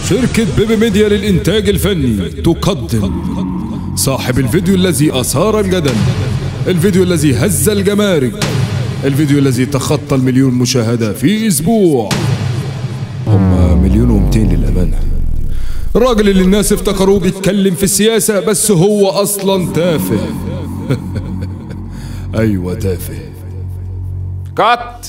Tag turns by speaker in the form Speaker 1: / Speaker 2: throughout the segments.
Speaker 1: شركة بيبي ميديا للإنتاج الفني تقدم صاحب الفيديو الذي أثار الجدل، الفيديو الذي هز الجمارك، الفيديو الذي تخطى المليون مشاهدة في أسبوع. هم 1,200,000 للأمانة. الراجل اللي الناس افتكروه بيتكلم في السياسة بس هو أصلا تافه. أيوة تافه.
Speaker 2: كات.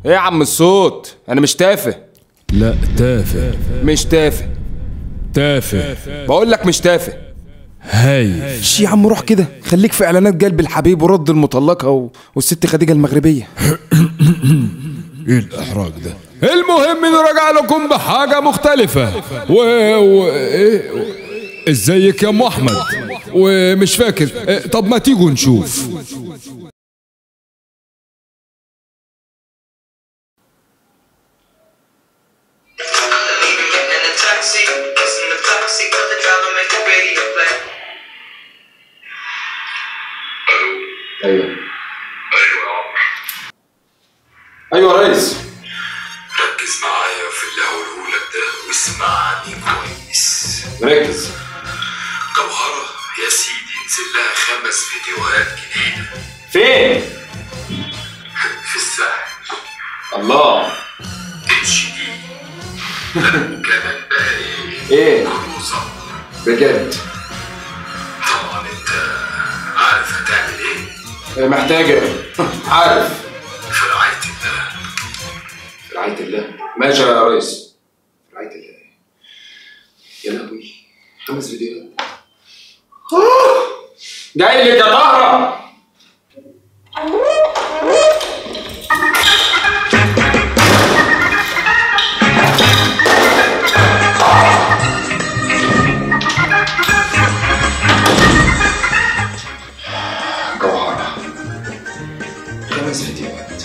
Speaker 2: إيه يا عم الصوت؟ أنا مش تافه.
Speaker 1: لا تافه.
Speaker 2: مش تافه.
Speaker 1: تافه.
Speaker 2: بقول لك مش تافه.
Speaker 1: هاي
Speaker 2: شي يا عم روح كده، خليك في اعلانات قلب الحبيب ورد المطلقة والست خديجة المغربية.
Speaker 1: ايه الاحراج ده؟ المهم نراجع لكم بحاجة مختلفة. إيه؟ ازيك يا ام احمد؟ ومش فاكر. طب ما تيجوا نشوف.
Speaker 2: ايوه
Speaker 3: ايوه يا عمرو.
Speaker 2: ايوه يا ريس.
Speaker 3: ركز معايا في اللي هقوله لك ده واسمعني كويس.
Speaker 2: مركز.
Speaker 3: جوهرة يا سيدي نزل لها 5 فيديوهات جديدة.
Speaker 2: فين؟
Speaker 3: في الساحل.
Speaker 2: الله.
Speaker 3: HD. لا كمان بقى ايه؟
Speaker 2: ايه؟
Speaker 3: close up.
Speaker 2: بجد؟
Speaker 3: طبعا انت عارف هتعمل ايه؟
Speaker 2: محتاجة. عارف.
Speaker 3: في رعاية الله.
Speaker 2: في رعاية الله. ماشي يا ريس. في رعاية الله. يا لهوي 5 فيديوهات. جاي لك يا طهرة. جوهرة 5 فيديوهات.